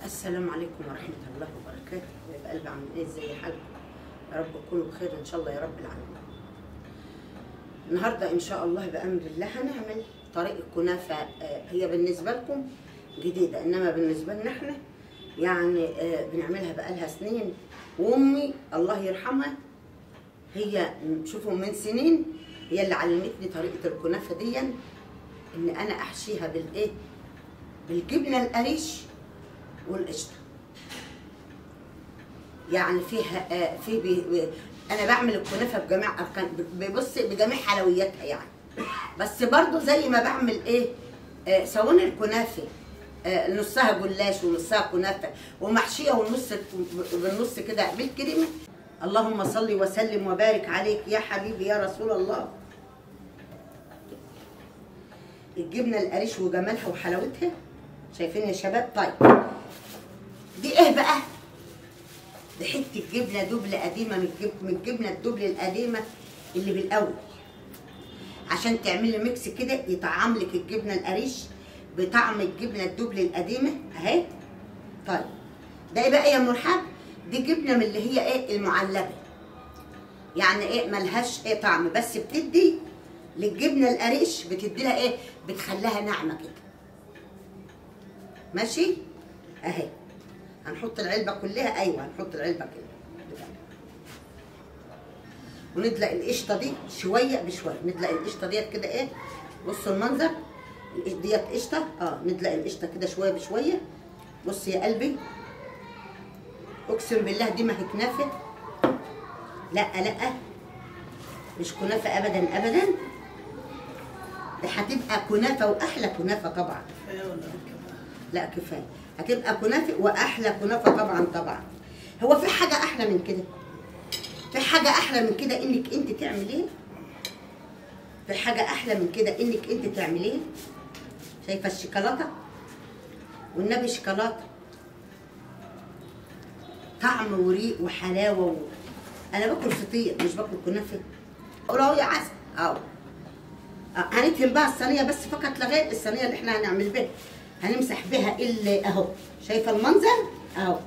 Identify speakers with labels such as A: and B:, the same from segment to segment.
A: السلام عليكم ورحمة الله وبركاته. يا قلبي عامل ايه؟ ازي حالكم؟ يا رب تكونوا بخير ان شاء الله يا رب العالمين. النهارده ان شاء الله بأمر الله هنعمل طريقة كنافة، هي بالنسبة لكم جديدة، انما بالنسبة لنا احنا يعني بنعملها بقالها سنين، وامي الله يرحمها هي شوفوا من سنين هي اللي علمتني طريقة الكنافة دي، ان انا احشيها بالايه؟ بالجبنة القريش والقشطه. يعني فيها في بي انا بعمل الكنافه بجميع اركان، ببص بجميع حلوياتها يعني، بس برضو زي ما بعمل ايه صواني الكنافه، نصها جلاش ونصها كنافه ومحشيه والنص بالنص كده بالكريمه. اللهم صل وسلم وبارك عليك يا حبيبي يا رسول الله. الجبنة القريش وجمالها وحلاوتها، شايفين يا شباب؟ طيب دي ايه بقى؟ دي حتة جبنه دبل قديمة، من الجبنة الدبل القديمة اللي بالاول، عشان تعملي mix كده يطعم لك الجبنة القريش بطعم الجبنة الدبل القديمة اهي. طيب ده ايه بقى يا مرحب؟ دي جبنه من اللي هي ايه؟ المعلبه، يعني ايه؟ ملهاش ايه طعم، بس بتدي للجبنه القريش، بتدي لها ايه؟ بتخليها ناعمة كده. ماشي اهي. هنحط العلبة كلها، ايوه هنحط العلبة كلها، وندلق القشطه دي شوية بشوية، ندلق القشطه ديت كده ايه، بصوا المنظر ديت قشطه، ندلق القشطه كده شوية بشوية. بص يا قلبي، اقسم بالله دي ما هي كنافه، لا لا مش كنافه ابدا ابدا، دي هتبقى كنافه واحلى كنافه طبعا. لا كفاية، هتبقى كنافه واحلى كنافه طبعا طبعا. هو في حاجة احلى من كده؟ في حاجة احلى من كده انك انت تعمليه؟ في حاجة احلى من كده انك انت تعمليه؟ شايفه الشوكولاتة؟ والنبي شوكولاتة، طعم وريق وحلاوة انا باكل فطير مش باكل كنافه. اقول اهو يا عسل اهو. هندهن بقى الصينية بس فقط لا غير، الصينية اللي احنا هنعمل بيها هنمسح بيها اللي اهو، شايفه المنظر اهو.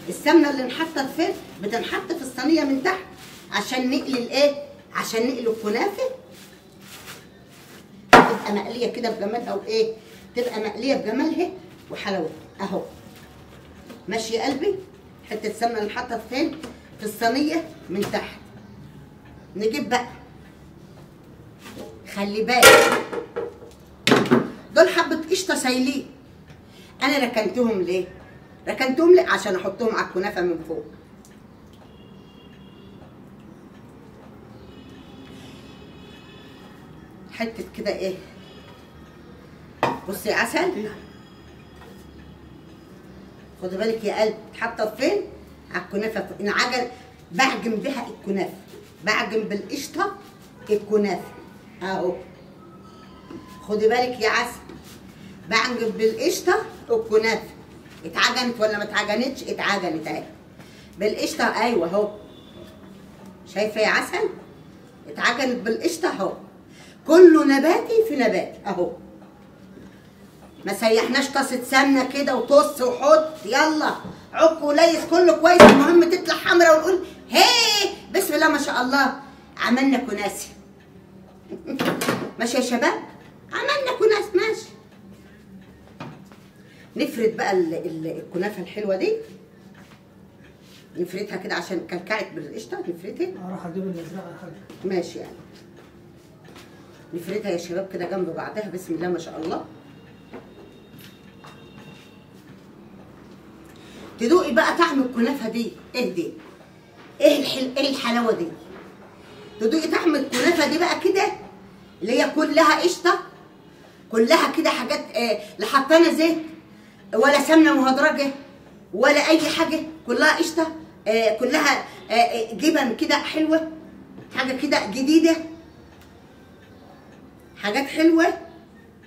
A: السمنة اللي انحطت فين؟ بتنحط في الصينية من تحت عشان نقلي الايه؟ عشان نقلي الكنافه، تبقى مقلية كده بجمالها وايه؟ تبقى مقلية بجمالها وحلاوتها اهو. ماشي يا قلبي؟ حتة السمنة اللي انحطت فين؟ في الصينية من تحت. نجيب بقى، خلي بالك دول حبة قشطة سايلين، أنا ركنتهم ليه؟ ركنتهم ليه؟ عشان أحطهم على الكنافة من فوق. حتة كده إيه؟ بصي يا عسل، خدي بالك يا قلب، اتحطت فين؟ على الكنافة. انعجن، بعجن بها الكنافة، بعجن بالقشطة الكنافة أهو. خدي بالك يا عسل، بعجن بالقشطه الكنافه. اتعجنت ولا ما اتعجنتش؟ اتعجنت اهي بالقشطه، ايوه اهو. شايفه يا عسل؟ اتعجنت بالقشطه اهو، كله نباتي في نبات اهو. ما سيحناش طاسه سمنه كده وطص وحط، يلا عك وليس كله كويس، المهم تطلع حمرا ونقول هي بسم الله ما شاء الله عملنا كناسه. ماشي يا شباب؟ عملنا كنافه. ماشي، نفرد بقى الكنافه الحلوة دي، نفردها كده عشان كلكعت بالقشطه، نفردها.
B: اروح اجيب الازرق يا حاج.
A: ماشي يعني، نفردها يا شباب كده جنب بعضها، بسم الله ما شاء الله. تدوقي بقى طعم الكنافه دي، ايه دي؟ ايه ايه الحلاوة دي؟ تدوقي طعم الكنافه دي بقى كده، اللي هي كلها قشطه، كلها كده حاجات لا حطينا زيت ولا سمنه مهدرجه ولا اي حاجة، كلها قشطه، كلها جبن كده حلوة، حاجة كده جديدة، حاجات حلوة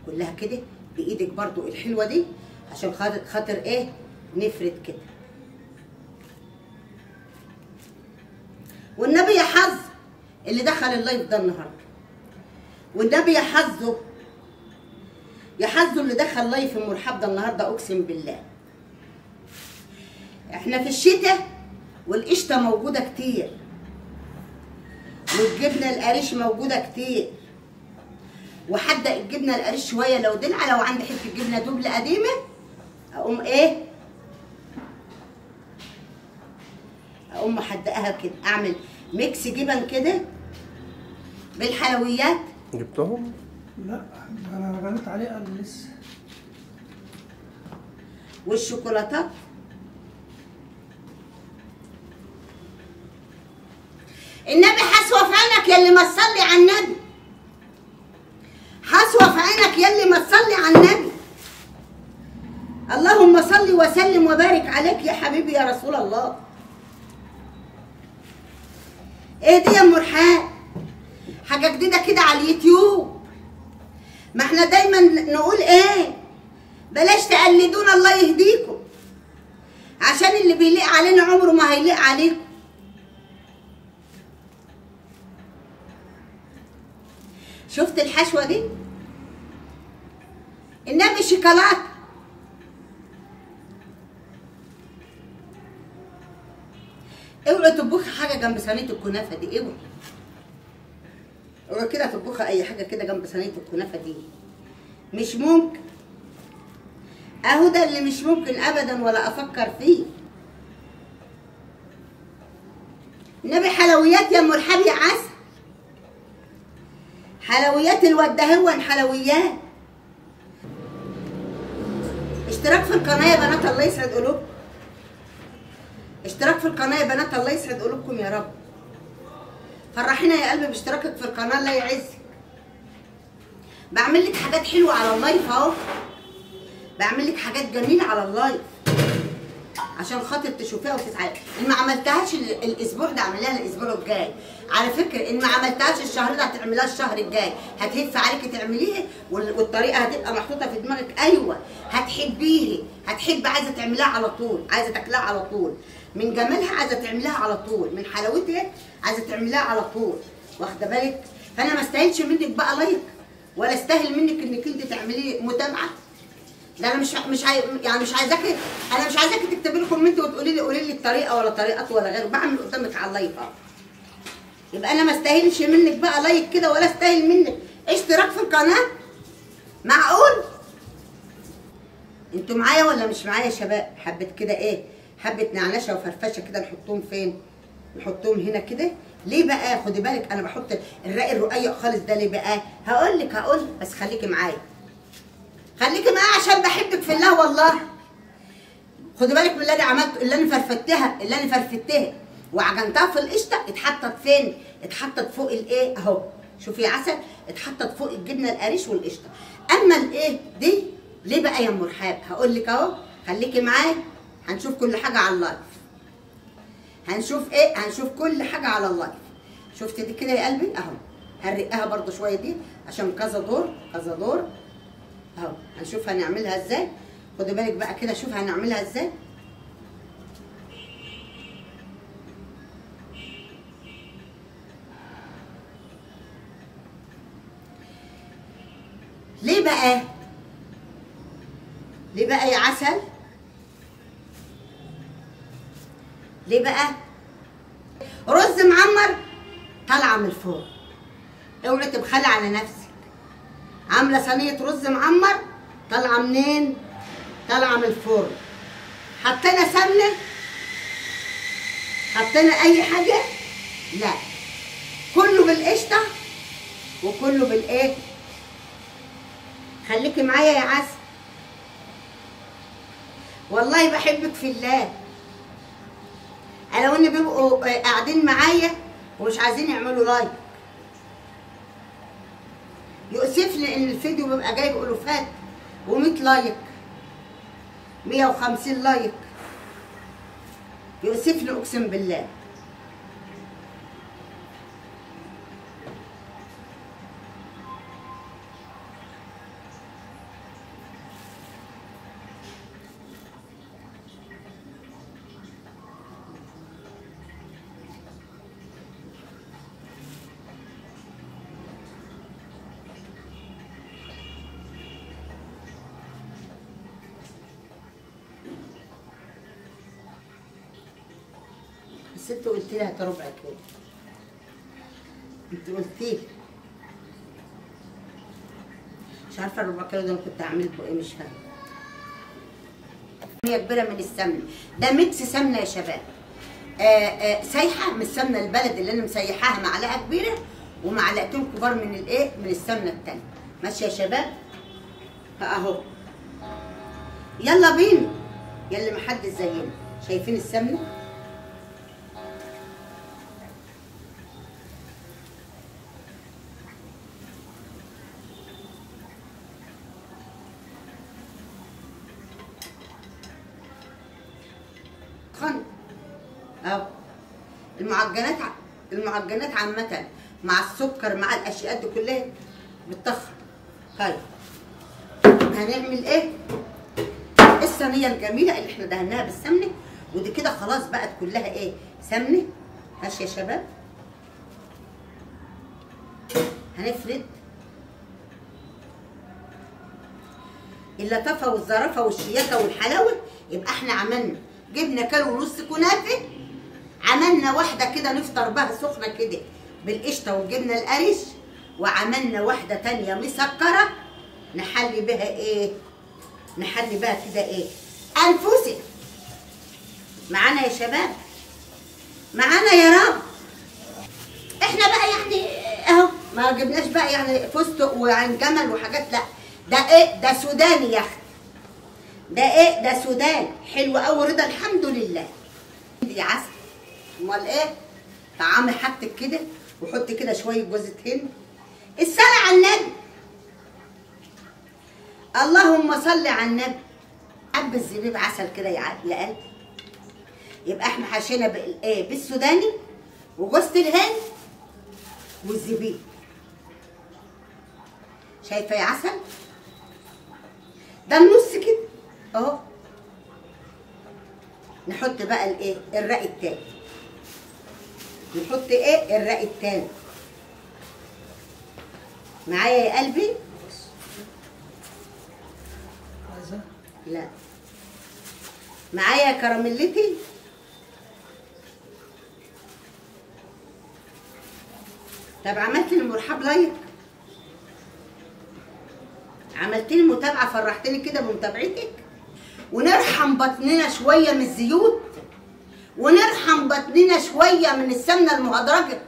A: كلها كده بايدك برضو الحلوة دي، عشان خاطر ايه؟ نفرد كده. والنبي يا حظ اللي دخل ال live ده النهارده، والنبي يا حظه يا حظه اللي دخل live المرحب ده النهارده، اقسم بالله. احنا في الشتاء والقشطه موجودة كتير، والجبنه القريش موجودة كتير، وحدق الجبنة القريش شوية لو دلعه، لو عندي حتة جبنه دبل قديمة اقوم ايه؟ اقوم محدقها كده، اعمل mix جبن كده بالحلويات.
B: جبتهم؟
C: لا انا رنيت عليه قال لسه.
A: والشوكولاتات. النبي حسوه في عينك يا اللي ما تصلي على النبي، حسوه في عينك يا اللي ما تصلي على النبي. اللهم صل وسلم وبارك عليك يا حبيبي يا رسول الله. ايه دي يا ام رحاب؟ حاجة جديدة كده على اليوتيوب. ما احنا دايما نقول ايه؟ بلاش تقلدونا الله يهديكم، عشان اللي بيليق علينا عمره ما هيليق عليكم. شفت الحشوه دي؟ النبي شوكولاتة. اوعي تطبخي حاجة جنب صينية الكنافه دي، اوعي اوعي كده تطبخي اي حاجة كده جنب صينية الكنافه دي، مش ممكن. اهو ده اللي مش ممكن ابدا ولا افكر فيه. النبي حلويات يا ام رحاب يا عسل، حلويات الواد ده هو حلويات. اشتراك في القناة يا بنات الله يسعد قلوبكم، اشتراك في القناة يا بنات الله يسعد قلوبكم يا رب. فرحينا يا قلبي باشتراكك في القناة الله يعزك. بعمل لك حاجات حلوة على ال live اهو، بعمل لك حاجات جميلة على ال live عشان خاطر تشوفيها وتتعلمي. ان ما عملتهاش الاسبوع ده اعمليها الاسبوع الجاي. على فكرة ان ما عملتهاش الشهر ده هتعمليها الشهر الجاي، هتهف عليكي تعمليها والطريقة هتبقى محطوطة في دماغك. ايوه هتحبيها، هتحب عايزه تعمليها على طول، عايزه تاكلها على طول، من جمالها عايزه تعمليها على طول، من حلاوتها عايزه تعمليها على طول، واخده بالك؟ فانا ما استاهلش منك بقى like، ولا استاهل منك انك انت تعملي متابعه. ده انا مش مش عاي... يعني مش عايزاكي، انا مش عايزاكي تكتبي لي comment وتقولي لي قولي لي الطريقة ولا طريقات ولا غيره، بعمل قدامك على ال live اهو. يبقى انا ما استاهلش منك بقى like كده، ولا استاهل منك اشتراك في القناة. معقول؟ انتوا معايا ولا مش معايا يا شباب؟ حبه كده ايه؟ حبه نعنشه وفرفشه كده نحطهم فين؟ نحطهم هنا كده. ليه بقى؟ خدي بالك انا بحط الرق الرقيق خالص ده ليه بقى؟ هقول لك، هقول بس خليكي معايا، خليكي معايا عشان بحبك في الله والله. خدي بالك من اللي انا عملته، اللي انا فرفتها، اللي انا فرفتها وعجنتها في القشطه، اتحطت فين؟ اتحطت فوق الايه اهو، شوفي يا عسل، اتحطت فوق الجبنة القريش والقشطه. اما الايه دي ليه بقى يا ام رحاب؟ هقول لك اهو، خليكي معايا، هنشوف كل حاجة على ال live. هنشوف ايه؟ هنشوف كل حاجة على ال live. شفت دي كده يا قلبي اهو، هنرقها برده شوية دي عشان كذا دور كذا دور اهو، هنشوف هنعملها ازاي. خدي بالك بقى كده، شوف هنعملها ازاي. ليه بقى؟ ليه بقى يا عسل؟ ليه بقى؟ رز معمر طالعه من الفرن، اوعي تبخلي على نفسك. عامله صينية رز معمر طالعه منين؟ طالعه من الفرن. حطينا سمنه؟ حطينا اي حاجة؟ لا، كله بالقشطه وكله بالايه. خليكي معايا يا عسل، والله بحبك في الله. انا وان بيبقوا قاعدين معايا ومش عايزين يعملوا like، يؤسفني ان الفيديو بيبقى جايب الوفات و100 like، 150 like، يؤسفني اقسم بالله. بس انت قلت لي هات ربع كيلو، انت قلت لي. مش عارفه الربع كيلو ده انا كنت هعمل به ايه، مش فاهمه. كمية كبيرة من السمنة، ده mix سمنه يا شباب. سايحه من السمنة البلد اللي انا مسيحاها معلقه كبيرة، ومعلقتين كبار من الايه؟ من السمنة التانية. ماشي يا شباب؟ اهو يلا بينا، يلا محدش زينا. شايفين السمنة؟ خن اهو. المعجنات المعجنات عامة مع السكر مع الاشياء دي كلها بتطخن. طيب هنعمل ايه؟ الصينية الجميلة اللي احنا دهناها بالسمنه، ودي كده خلاص بقت كلها ايه؟ سمنه. ماشي يا شباب؟ هنفرد اللطافه والزرافه والشياكه والحلاوه. يبقى احنا عملنا جبنا كيلو ونص كنافه، عملنا واحدة كده نفطر بها سخنة كده بالقشطه والجبنه القريش، وعملنا واحدة تانية مسكره نحلي بها ايه؟ نحلي بها كده ايه؟ انفسنا. معانا يا شباب؟ معانا يا رب. احنا بقى يعني اهو ما جبناش بقى يعني فستق وعن جمل وحاجات، لا ده ايه؟ ده سوداني يا اختي. ده ايه؟ ده سوداني حلو قوي رضا الحمد لله. دي عسل. امال ايه؟ طعمي حاجتك كده، وحط كده شوية جوزة هند. الصلاة على النبي، اللهم صل على النبي. حب الزبيب عسل كده يا قلبي. يبقى احنا حشينا بالايه؟ بالسوداني وجوزة الهند والزبيب. شايفه يا عسل؟ ده النص كده اهو. نحط بقى الايه؟ الرق التاني. نحط ايه؟ الرق التاني. معايا يا قلبي؟ لا معايا يا كراميلتي؟ طب عملت المرحب like، عملت لي متابعه، فرحتني كده بمتابعتك. ونرحم بطننا شوية من الزيوت، ونرحم بطننا شوية من السمنة المهدرجه.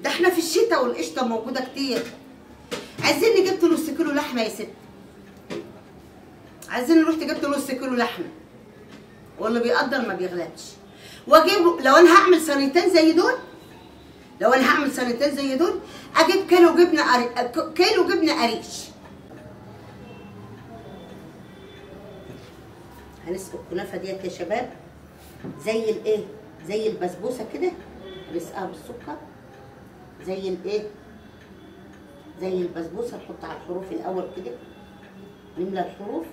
A: ده احنا في الشتاء والقشطه موجودة كتير. عايزين نجيب نص كيلو لحمه يا ست، عايزين نروح جبت نص كيلو لحمه، واللي بيقدر ما بيغلبش. واجيب لو انا هعمل صينيتين زي دول، لو انا هعمل صينيتين زي دول اجيب كيلو جبنه كيلو جبنه قريش. هنسقي الكنافه ديت يا شباب زي الايه؟ زي البسبوسه كده، هنسقيها بالسكر زي الايه؟ زي البسبوسه. نحط على الحروف الاول كده، نملى الحروف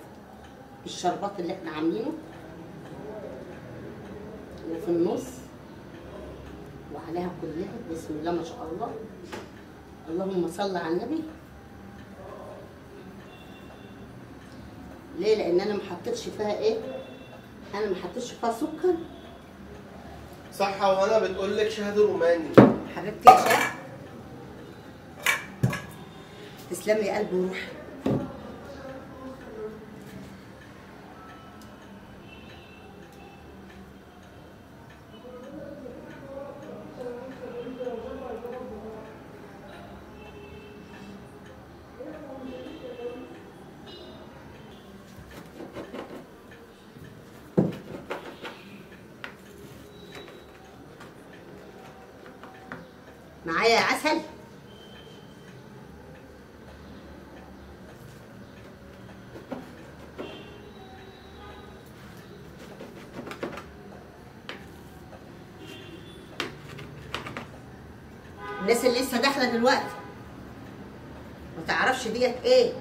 A: بالشربات اللي احنا عاملينه، وفي النص وعليها كلها. بسم الله ما شاء الله، اللهم صل على النبي. ليه؟ لان انا ما حطيتش فيها ايه؟ انا ما حطيتش فيها سكر.
B: صح. وانا بتقول لك شهد روماني
A: حبيبتي يا شهد، تسلمي يا قلبي وروحي. معايا عسل؟ الناس اللي لسه داخله دلوقتي ما تعرفش ديت ايه.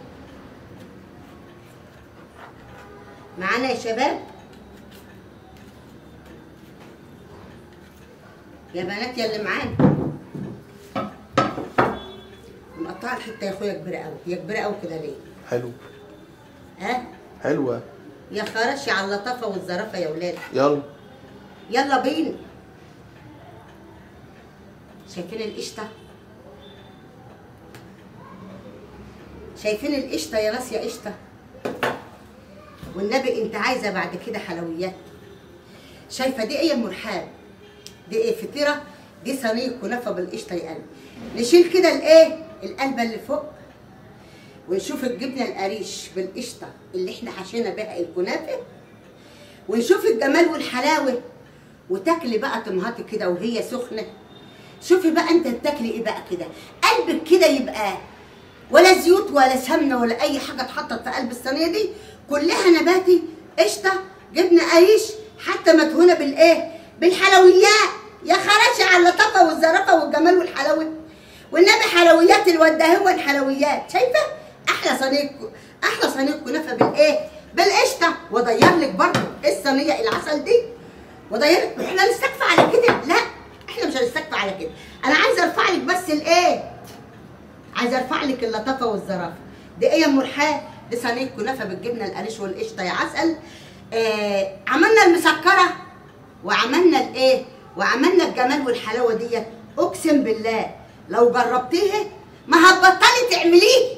A: معانا يا شباب يا بنات يا اللي معانا؟ مقطعه الحتة يا اخويا كبيرة قوي، هي كبيرة قوي كده ليه؟
B: حلو.
A: ها؟
B: حلوة
A: يا خراشي على اللطافه والزرافه يا ولاد.
B: يلا
A: يلا بينا. شايفين القشطه؟ شايفين القشطه يا ناس؟ يا قشطه والنبي انت عايزه بعد كده حلويات. شايفه دي ايه يا ام رحاب؟ دي ايه؟ فطيره. دي صينية كنافه بالقشطه يا قلبي. نشيل كده الايه؟ القلبه اللي فوق، ونشوف الجبنة القريش بالقشطه اللي احنا حشينا بيها الكنافه، ونشوف الجمال والحلاوه. وتاكلي بقى تمهطي كده وهي سخنة. شوفي بقى انت بتاكلي ايه بقى كده، قلبك كده يبقى ولا زيوت ولا سمنه ولا اي حاجة اتحطت في قلب الصينية دي، كلها نباتي، قشطه، جبنه قريش، حتى مدهونه بالايه؟ بالحلويات. يا خراشي على اللطافه والزرافه والجمال والحلاوه. والنبي حلويات الواد ده هو الحلويات. شايفه؟ احلى صينية، احلى صينية كنافه بالايه؟ بالقشطه. واضير لك برضه الصينية العسل دي، واضير لك. احنا نستكفى على كده؟ لا، احنا مش هنستكفى على كده. انا عايزه ارفع لك بس الايه؟ عايزه ارفع لك اللطافه والزرافه. دي ايه يا ام رحاب؟ دي صينية كنافه بالجبنه القريش والقشطه يا عسل. عملنا المسكره وعملنا الايه؟ وعملنا الجمال والحلاوه ديت. اقسم بالله لو جربتيها ما هتبطلي تعمليه.